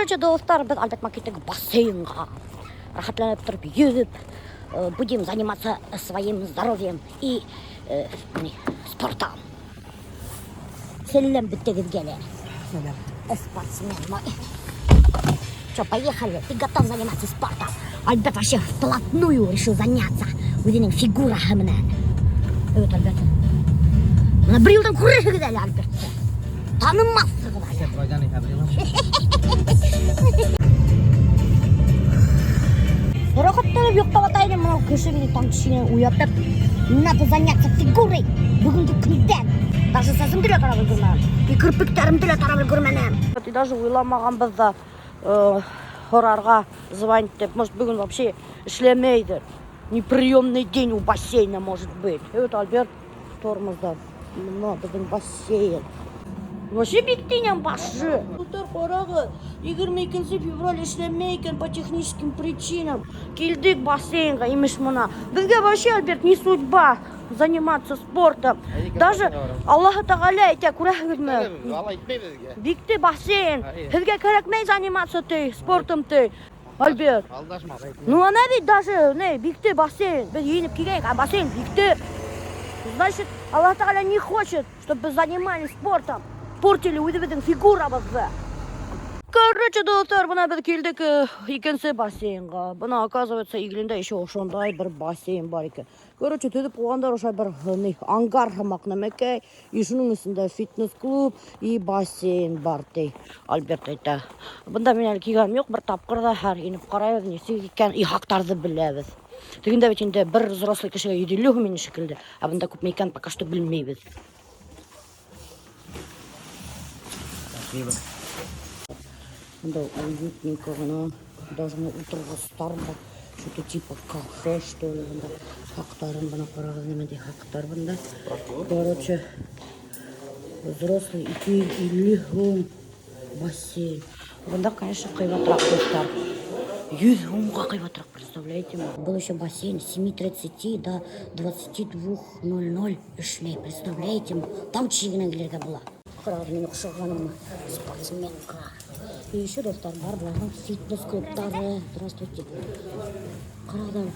Короче, дуҫтар, беҙ Альберт менән киттек бассейнға. Рәхәтләнеп тороп йөҙөп, будем заниматься своим здоровьем и спортом. Сәләм бөтәгеҙгә лә. Сәләм. Спортсмен мой. Что, поехали? Ты готов заниматься спортом? Альберт вообще вплотную решил заняться. Үҙенең фигураһы менән. Evet, Альберт. Бына бер йылдан күрерһегеҙ әле Альбертты. Танымаҫһығыҙ әле. Рәхәтләнеп йоҡлап ята инем, мынау кеше мине таң төшөнән уятып, надо заняться фигурой бөгөнгө көндән. Даже сәсемде лә тарап өлгөрмәнем. И керпектәремде лә тарап өлгөрмәнем. И даже уйламағанбыҙ ҙа һорарға звонить итеп, может, бөгөн вообще эшләмәйҙер. Неприемный день у бассейна может быть. Вот Альберт тормозда. Бына беҙҙең бассейн. Вообще бик тинән башы. Дуҫтар, ҡарағыҙ, 22 февраль эшләмәй икән по техническим причинам. Килдек бассейнға, имеш мына. Беҙгә вообще, Альберт, не судьба заниматься спортом. Даже Аллаһы Тәғәлә әйтә, күрәһегеҙме? Алла әйтмәй беҙгә. Бикте бассейн. Һеҙгә кәрәкмәй заниматься ти, спортом ти. Альберт. Алдашма. Ну ана бит даже, не, бикте бассейн. Беҙ инеп килгәйнек, а бассейн бикте. Значит, Аллаһ Тәғәлә не хочет, чтобы занимались спортом. Портили үҙебеҙҙең фигурабыҙҙы. Короче, дуҫтар, бына беҙ килдек икенсе бассейнға. Бына, оказывается, Иглинда еще ошондай бер бассейн бар икән. Короче, төҙөп ҡуйғандар ошо бер ни, ангар һымаҡ нәмәкәй. И шуның эсендә фитнес-клуб и бассейн бар ти. Альберт әйтә. Бында мин әле килгәнем юҡ, бер тапҡыр ҙа һәр инеп ҡарайбыҙ, нисек икән, и хаҡтарҙы беләбеҙ. Тегендә бит инде бер взрослый кешегә 150 һум ине шикелле, ә бында күпме икән, пока что белмәйбеҙ. Спасибо. Бында уютненько ғына, даже бына ултырғыстар бар. Что-то типа кафе, что ли, бында. Хаҡтарын бына ҡарағыҙ, ниндәй хаҡтар бында. Короче, взрослый 250 һум бассейн. Бында, конечно, ҡыйбатыраҡ, дуҫтар. 100 һумға ҡыйбатыраҡ, представляете? Был еще бассейн с 7:30 до 22:00 эшләй, представляете? Таң төшөгөнән килергә була. Ҡарағыҙ, мин оҡшағанымы? Спортсменка. И еще, дуҫтар, бар быларҙың фитнес-клубтары. Здравствуйте. Ҡарағыҙ.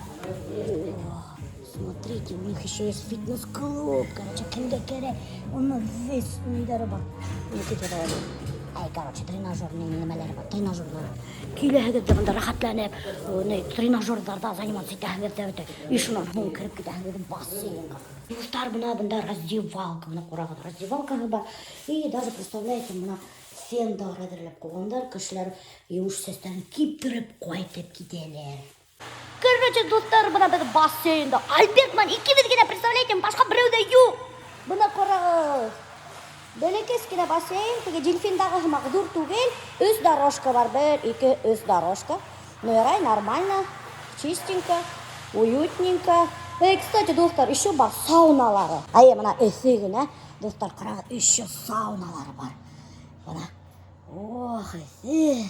Смотрите, у них еще есть фитнес-клуб. Короче, кемгә кәрәк? Уны весь ниҙәре бар. Ай, короче, тренажерный нәмәләре бар, тренажерлар. Киләһегеҙ ҙә бында рәхәтләнеп, ни, тренажерҙарҙа заниматься итәһегеҙ ҙә бөтә. И шунан һуң кереп китәһегеҙ бассейнға. Дуҫтар, бына бында раздевалка, бына ҡарағыҙ, раздевалкаһы бар. И даже, представляете, бына фендар әҙерләп ҡуйғандар, кешеләр еүеш сәстәрен киптереп ҡайтып китәләр. Короче, дуҫтар, бына беҙ бассейнда. Альберт менән икебеҙ генә, представляете, башҡа берәү ҙә юҡ. Бына ҡарағыҙ. Бәләкәс кенә бассейн, теге дельфиндағы һымаҡ ҙур түгел. Өс дорожка бар, бер, ике, өс дорожка. Ну, ярай, нормально, чистенько, уютненько. Эй, кстати, дуҫтар, еще бар сауналары. Әйе, бына эҫе генә. Дуҫтар, ҡарағыҙ, еще сауналары бар. Бына. Ох, эҫе,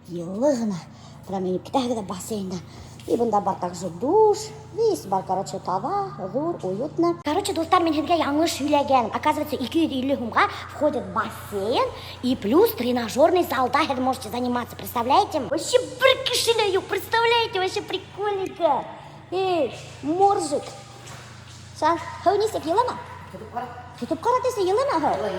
йылы ғына. Прям инеп китәһегеҙ ҙә бассейнда. И бында бар также душ. Весь бар, короче, таҙа, ҙур, уютно. Короче, дуҫтар, мин һеҙгә яңылыш һөйләгәнмен. Оказывается, 250 һумға входит бассейн и плюс тренажерный залда һеҙ можете заниматься, представляете? Вообще бер кеше лә юҡ, представляете? Вообще прикольненько. Эй, моржик. Ша, һыу нисек, йылымы? Тотоп ҡара тиһә, йылымы һыу?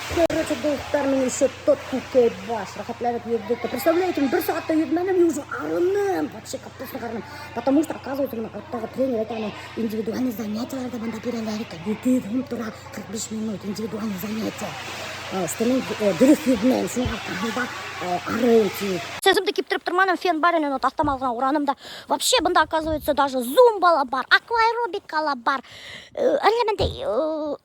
Короче, дуҫтар, мин еще тот күкәй баш, рәхәтләнеп йөҙҙөк. Представляете, мин бер сәғәт тә йөҙмәнем, и уже арыным, вообще капец арыным. Потому что, оказывается, бына арттағы тренер әйтә, бына индивидуальный занятиялар ҙа бында бирәләр икән. 700 һум тора, 45 минут индивидуальный занятие. Что мин дөрөҫ йөҙмәйем, шуның арҡаһында арыйым тип. Сәсемде киптереп торманым, фен бар ине, но таҫтамал ғына ураным да. Вообще, бында, оказывается, даже зумба ла бар, акваэробика ла бар. Әллә ниндәй,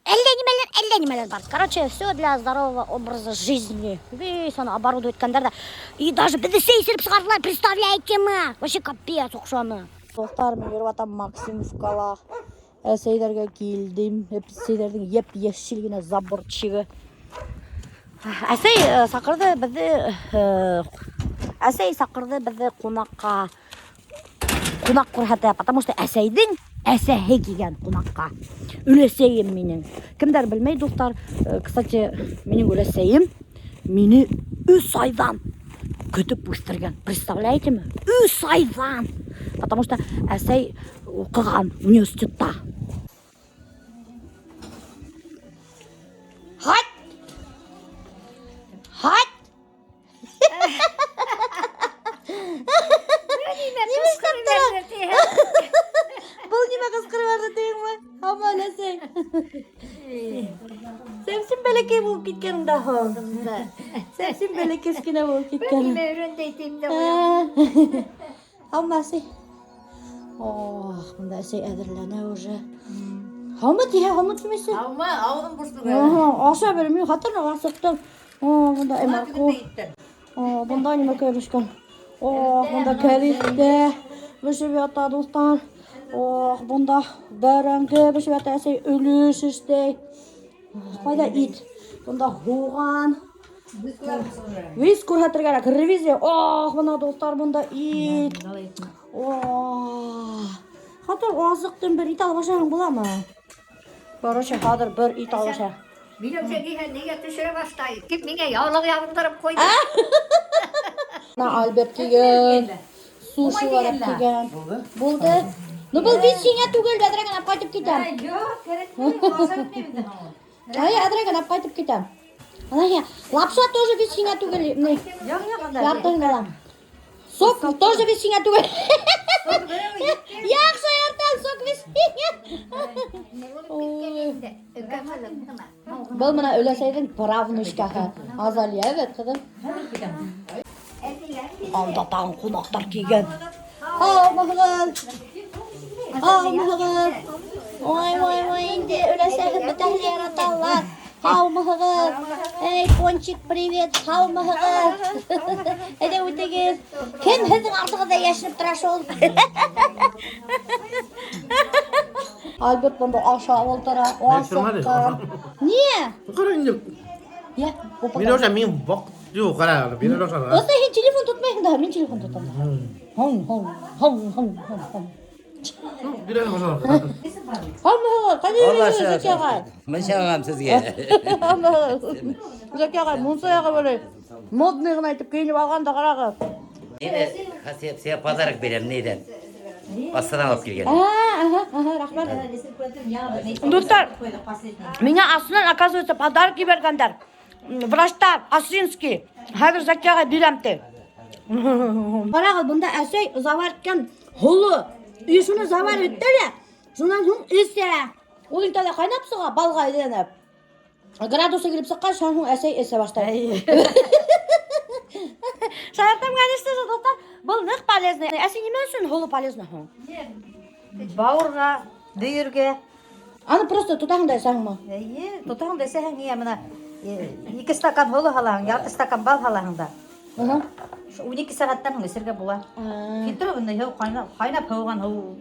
әллә нимәләр бар. Короче, все для здорового образа жизни. Весь аны оборудовать иткәндәр ҙә. И даже беҙҙе сәй эсереп сығарҙылар, представляете ме? Вообще капец оҡшаны. Дуҫтар, мин йөрөп ятам Максимовкала. Әсәйҙәргә килдем. Әсәйҙәрҙең йәп-йәшел генә заборчигы. Әсәй саҡырҙы беҙҙе, әсәй саҡырҙы беҙҙе ҡунаҡҡа. Ҡунаҡ күрһәтә, потому что әсәйҙең әсәһе килгән ҡунаҡҡа. Өләсәйем минең. Кемдәр белмәй, дуҫтар, кстати, минең өләсәйем мине 3 айҙан Көтөп үҫтергән. Представляете мы? Өс айҙан. Потому что әсәй уҡыған университетта. Хат! Хат! Был нимә ҡысҡырып барҙы тиеңме? Һаумы, әсәй. Сәмсем бәләкәй булып киткән унда һуң. Сәмсем бәләкәс кенә булып киткән. Нимә өйрәнде әйтәйем дә ҡуям. Һаумы, әсәй. Ох, бында әсәй әҙерләнә уже. Һаумы тиһә, һаумы тимәйсә. Һаумы, ауыҙым буш түгел. Аһа, аша бер, мин хатта асыҡтым. О, бында Эмарко. О, бында нимә бешкән. О, бында кәбеҫтә бешеп ята, дуҫтар. Ох, бында бәрәңге бешеп ята, әсәй өлөш эшләй. Ҡайҙа ит? Бында һуған. Вис күрһәтергә кәрәк. Ревизия. Ох, бына дуҫтар, бында ит. Ох. Хатта азыҡтан бер ит алып ашаһаң буламы? Короче, хәҙер бер ит алып ашайыҡ. Миләүшә ниһә нигә төшөрә башлай? Тик миңә яулыҡ ябындырып ҡуйҙы. Бына Альберт килгән. Суши алып килгән. Булды? Булды. Ну был бит һиңә түгел, әҙерәк генә ҡайтып китәм. Юҡ, кәрәкмәй, ашап бөтмәйем инде һуң. Ай, әҙерәк генә ҡайтып китәм. Ана һиңә лапша тоже бит һиңә түгел. Ни? Юҡ, юҡ, анда. Яртыһын алам. Сок тоже бит һиңә түгел. Яҡшы яртан сок бит һиңә. Был бына өләсәйҙең правнучкаһы. Азалия, бит, ҡыҙым. Анда тағын ҡунаҡтар килгән. Һаумыһығыҙ? Һаумыһығыҙ? Ой, ой, ой, инде өләсәһен бөтәһе лә яраталар. Һаумыһығыҙ? Эй, Пончик, привет. Һаумыһығыҙ? Әйҙә үтегеҙ. Кем һеҙҙең артығыҙҙа йәшенеп тора шул? Альберт бында ашап ултыра, асыҡҡан. Ниә? Ҡара инде. Йә, Миләүшә, мин ваҡыт юҡ, ҡара, Миләүшә. Ҡыҙы, һин телефон тотмайһың да, мин телефон тотам. Һуң, һуң, һуң, һуң, һуң, һуң. Һаумыһығыҙ, ҡайҙа йөрөйһөгөҙ, Зәки ағай? Мунса яғам һеҙгә. Һаумыһығыҙ. Зәки ағай, мунса яғып әле. Модный ғына итеп кейенеп алған да ҡарағыҙ. Нине, һеҙгә подарок бирәм, ниҙән? Астанан алып килгән. Аһа, аһа, рәхмәт. Дуҫтар, миңә Асынан, оказывается, подарок ебәргәндәр. Врачтар, Асинский. Хәҙер Зәки ағай бирәм ти. Ҡарағыҙ, бында әсәй заваркан һоло. И шуны завар итте лә, шунан һуң эсә. Ул инде әле ҡайнап сыға, балға әйләнеп. Градусы килеп сыҡҡас, шунан һуң әсәй эсә башлай. Шаяртам, конечно же, дуҫтар. Был ныҡ полезный. Әсәй, нимә өсөн һоло полезный һуң? Бауырға, бөйөргә. Аны просто тотаһың да эсәһеңме? Эйе, тотаһың да эсәһең, ниә бына ике стакан һоло һалаһың, ярты стакан бал һалаһың да. 12 сәғәттән һуң эсергә була. Фильтрованный һыу, ҡайнап, ҡайнап һыуған һыу.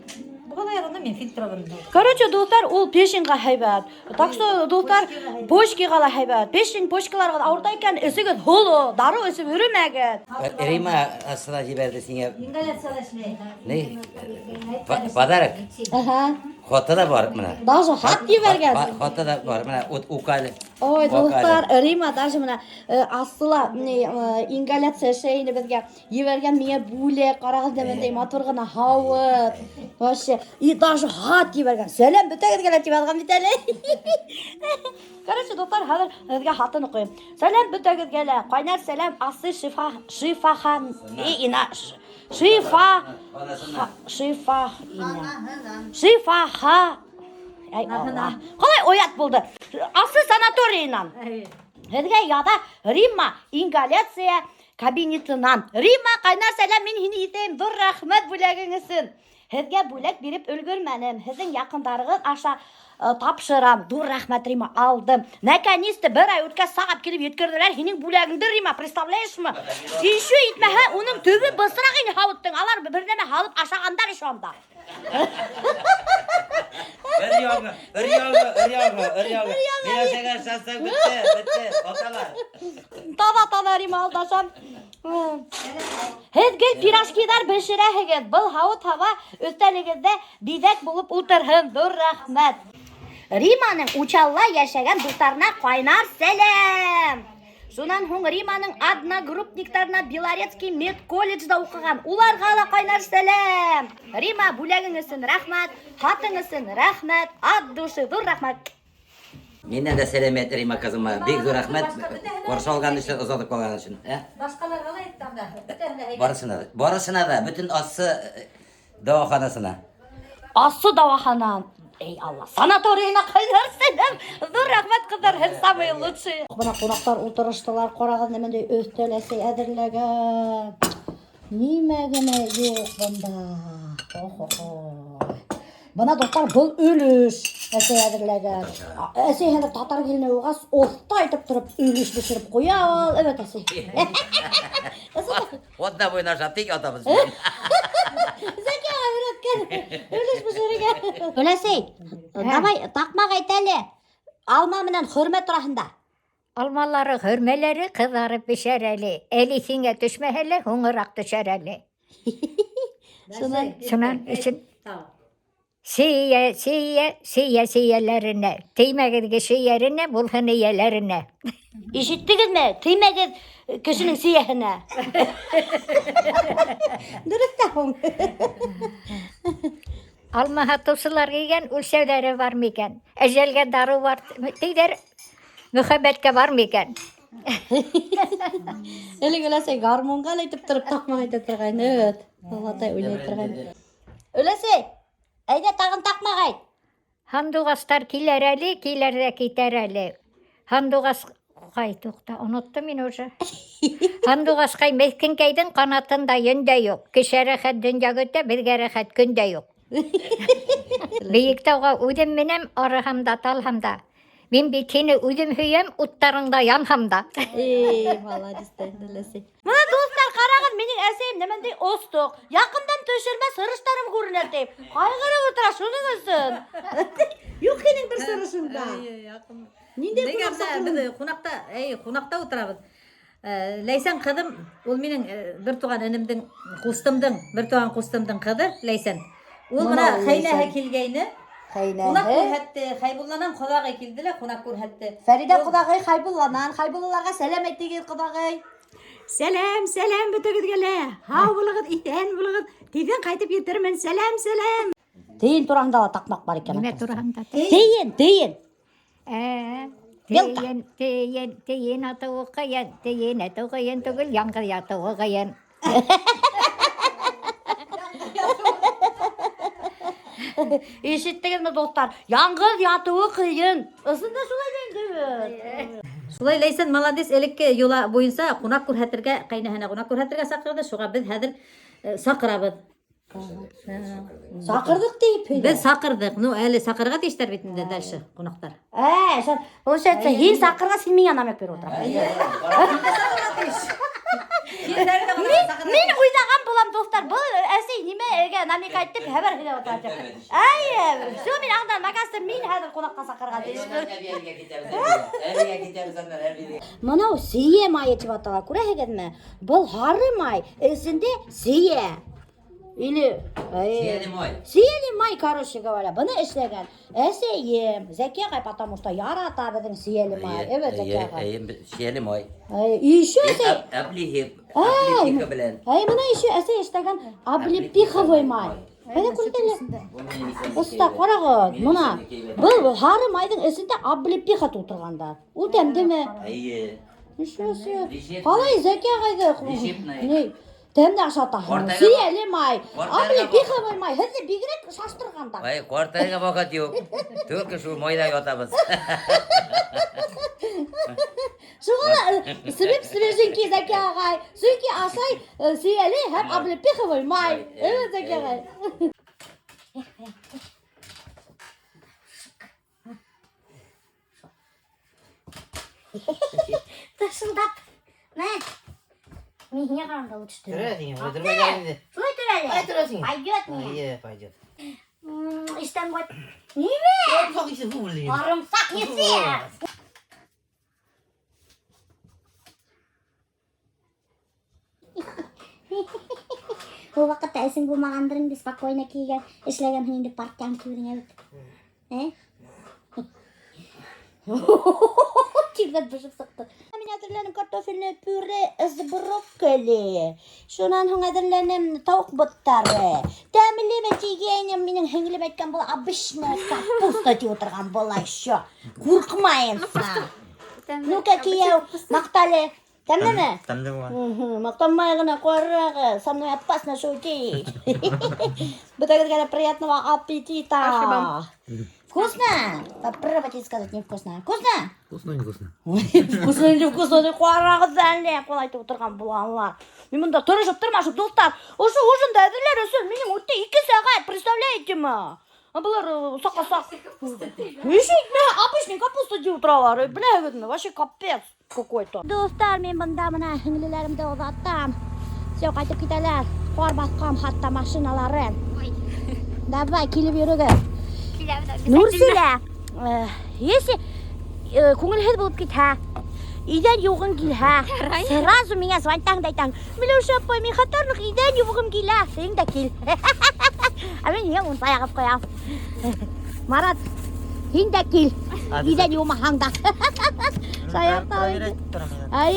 Буға ла яраны мин фильтрованный һыу. Короче, дуҫтар, ул пешенға һәйбәт. Так что, дуҫтар, почкиға ла һәйбәт. Пешен почкаларға ауырта икән, эсегеҙ һоло, дарыу эсеп йөрөмәгеҙ. Рима Астанан ебәрҙе һиңә. Ингаляцияла эшләй. Ни? Подарок. Аһа. Хаты ла бар бына. Даже хат ебәргән. Хаты ла бар бына, уҡ әле. Ой, Уҡ әле. дуҫтар, Рима даже бына асыла, ни, ингаляция эшләй беҙгә ебәргән миңә бүләк, ҡарағыҙ бындай матур ғына һауыт. Вообще, и даже хат ебәргән. Сәләм бөтәгеҙгә лә тип яҙған бит әле. Короче, дуҫтар, хәҙер һеҙгә хатын уҡыйым. Сәләм бөтәгеҙгә лә. Ҡайнар сәләм Асы шифа, шифахан, и, ина, шифа, шифа, ина. Шифаха. Ай, Алла. Ҡалай оят булды. Асы санаторийынан. Һеҙгә яҙа Римма ингаляция кабинетынан. Римма, ҡайнар сәләм, мин һине итәйем. Ҙур рәхмәт бүләгең өсөн. Һеҙгә бүләк биреп өлгөрмәнем. Һеҙҙең яҡындарығыҙ аша тапшырам. Ҙур рәхмәт, Рима, алдым. Наконец-то бер ай үткәс сағат килеп еткерҙеләр һинең бүләгеңде, Рима, представляешь-мы? Еще етмәһә, уның төбө бысраҡ ине һауыттың. Алар бер нәмә һалып ашағандар еще анда. Бер яңы, бер яңы, бер яңы, бер яңы. Миләүшәгә ышансаң бөттө, бөттө, аталар. Таба, таба, Рима, алдашам. Һеҙ гел пирожкиҙар бешерәһегеҙ. Был һауыт-һаба өҫтәлегеҙҙә биҙәк булып ултырһын. Ҙур рәхмәт. Риманың Учалла йәшәгән дуҫтарына ҡайнар сәләм. Шунан һуң Риманың одногруппниктарына Белорецкий медколледжда уҡыған. Уларға ла ҡайнар сәләм. Рима, бүләгең өсөн рәхмәт, хатың өсөн рәхмәт, от души ҙур рәхмәт. Минән дә сәләм әйт Рима ҡыҙыма. Бик ҙур рәхмәт. Ҡаршы алған өсөн, оҙатып ҡалған өсөн. Ә? Башҡаларға ла әйтте анда. Бөтәһенә әйтте. Барысына да. Барысына да, бөтөн Ассы дауаханасына. Ассы дауахана. Эй Алла, санаторийына ҡайнар сәләм. Ҙур рәхмәт, ҡыҙҙар, һеҙ самые лучшие. Бына ҡунаҡтар ултырыштылар, ҡарағыҙ ниндәй өҫтәл әсәй әҙерләгән. Нимә генә юҡ бында. Охо-хо. Бына дуҫтар, был өлөш әсәй әҙерләгән. Әсәй хәҙер татар килене булғас, оҫта итеп тороп өлөш бешереп ҡуя ул. Эйе, әсәй. Атна буйына ашап тик ятабыҙ. Зәки ағай өйрәткән өлөш бешерергә. Өләсәй, давай таҡмаҡ әйт әле. Алма менән хөрмә тураһында. Алмалары, хөрмәләре ҡыҙарып бешәр әле. Әле иҫеңә төшмәһә лә, һуңыраҡ төшәр әле. Шунан Шунан өсөн Сейә, сейә, сейә сейәләренә. Теймәгеҙ кеше йәренә, булһын эйәләренә. Ишеттегеҙме? Теймәгеҙ кешенең сейәһенә. Дөрөҫ тә һуң. Алма һатыусылар килгән, үлсәүҙәре бар микән? Әжәлгә дарыу бар тиҙәр, мөхәббәткә бар микән? Элек өләсәй гармунға ла әйтеп тороп таҡмаҡ әйтә торғайны. Эйе. Олатай уйнай торғайны. Өләсәй, әйҙә тағын таҡмаҡ әйт. Һандуғастар килер әле, килер ҙә китәр әле. Һандуғас ҡай туҡта, оноттом мин уже. Һандуғасҡай меҫкенкәйҙең ҡанатында йөн дә юҡ. Кеше рәхәт донъя көтә, беҙгә рәхәт көн дә юҡ. Бейек тауға үҙем менәм, арыһам да, талһам да. Мин бит һине үҙем һөйәм, уттарыңда янһам да. Эй, молодец та инде өләсәй. Бына дуҫтар, ҡарағыҙ, минең әсәйем ниндәй оҫтоҡ. Яҡындан төшөрмә, сырыштарым күренә тип. Ҡайғырып ултыра шуның өсөн. Юҡ һинең бер сырышың да. Ниндәй Нигә ҡунаҡ бына саҡырҙың? беҙ ҡунаҡта, эй, ҡунаҡта ултырабыҙ. Ләйсән ҡыҙым, ул минең бер туған энемдең, ҡустымдың, бер туған ҡустымдың ҡыҙы Ләйсән. Ул Бына бына ул хәйнәһе Ләйсән. килгәйне. Хәйнәһе. Ҡунаҡ күрһәтте, Хәйбулланан ҡоҙағый килде лә ҡунаҡ күрһәтте. Фәриҙә ҡоҙағый Хәйбулланан, Хәйбуллаларға сәләм әйтегеҙ ҡоҙағый. Сәләм, сәләм бөтөгөҙгә лә. Һау булығыҙ, иҫән булығыҙ. Тиҙҙән ҡайтып етермен. Сәләм, сәләм. Тейен тураһында ла таҡмаҡ бар икән. Нимә тураһында? Тейен, тейен. Ә, Белка. Тейен, тейен, тейен атыуы ҡыйын, тейен атыуы ҡыйын түгел, яңғыҙ ятыуы ҡыйын. Ишеттегеҙме, дуҫтар? Яңғыҙ ятыуы ҡыйын. Ысында шулай ҙа инде. Шулай Ләйсән молодец, элекке йола буйынса ҡунаҡ күрһәтергә, ҡәйнәһенә ҡунаҡ күрһәтергә саҡырҙы. Шуға беҙ хәҙер саҡырабыҙ. Саҡырҙыҡ тип һөйлә. Беҙ саҡырҙыҡ. Ну, әле саҡырырға тейештәр бит инде дальше ҡунаҡтар. Ә, получается, һин саҡырғас, һин миңә намек биреп ултыраһың. Мин уйлаған булам, дуҫтар, был әсәй нимәгә намек итеп хәбәр һөйләп ултыра тип. Әйе, все, мин аңланым. Оказывается, мин хәҙер ҡунаҡҡа саҡырырға тейешмен. Әбейгә китәбеҙ, әбейгә китәбеҙ аннан, әбейгә. Мынау сейә майы тип атала, күрәһегеҙме? Был һары май, эсендә сейә. Или Сейәле май. Сейәле май, короче говоря. Быны эшләгән әсәйем, Зәки ағай, потому что ярата беҙҙең сейәле май. Эйе, Зәки ағай. Эйе, сейәле май. Эйе, и еще әсәй. Облепиха, Ай, облепиха белән. Ай, бына еще әсәй эшләгән облепиховый май. Ҡайҙа күрҙе әле? Оҫта, ҡарағыҙ, бына. Был һары майҙың эсендә облепиха тултырғандар. Ул тәмдеме? Эйе. Ничего себе. Лечебный. Ҡалай Зәки ағайҙы Лечебный. ни, тәмле ашатаһың. Ҡартайға- Сейәле май, Ҡартайға- облепиховый май. Һеҙҙе бигерәк шаштырғандар. Ай, ҡартайырға ваҡыт юҡ. Только шул майҙа ятабыҙ. Шуға ла себеп свеженький Зәки ағай. Сөнки ашай сейәле һәм облепиховый май. Эйе, Зәки ағай. Тышылдап. Мә. Мин һиңә ҡарағанда лучше төрәм. Төрәһең, өлгөрмәгән инде. Шулай төрә Ай, төрәһең. Пойдет мне. Эйе, пойдет. Эштән ҡайт. Нимә? Һарымһаҡ еҫе фу блин. Һарымһаҡ еҫе. Ул ваҡытта эсең булмағандыр инде, спокойно кейгән, эшләгәнһең инде парктан килдең бит. Э? Тирҙән бешеп сыҡты. Мин әҙерләнем картофельное пюре с брокколи. Шунан һуң әҙерләнем тауыҡ боттары. Тәмлеме тигәйнем, минең һеңлем әйткән була, обычная капуста тип ултырған була еще. Ҡурҡмайынса. Ну-ка, кейәү, маҡта әле. Тәмлеме? Тәмле була. Маҡтанмай ғына ҡарағыҙ. Со мной опасно шутить. Бөтәгеҙгә лә приятного аппетита. Спасибо. Вкусно? Попробуйте сказать невкусно. Вкусно? Вкусно, не вкусно. Вкусно, не вкусно, тип ҡарағыҙ әле. Ҡулай ултырған булалар. Мин бында тырышып тырмашып, дуҫтар, ошо ужинды әҙерләр өсөн минең үтте 2 сәғәт, представляете ме? А былар саҡ-саҡ. Еще обычный капуста тип ултыралар. Беләһегеҙме? Вообще капец какой-то. Дуҫтар, мин бында мына һеңлеләремде оҙатам. Все, ҡайтып китәләр. Ҡар баҫҡан хатта машиналарын. Давай, килеп йөрөгөҙ. Нурсилә, если күңелһеҙ булып китһә, иҙән йыуғың килһә, сразу миңә звонитаң да әйтәң, Миләүшә апай, мин хәтәр иҙән йыуғым килә, һин дә кил. Ә мин һиңә мунса яғып ҡуям. Марат, һин дә кил. Иҙән йыумаһаң да. Шаяртам. Проверять торам. Ай.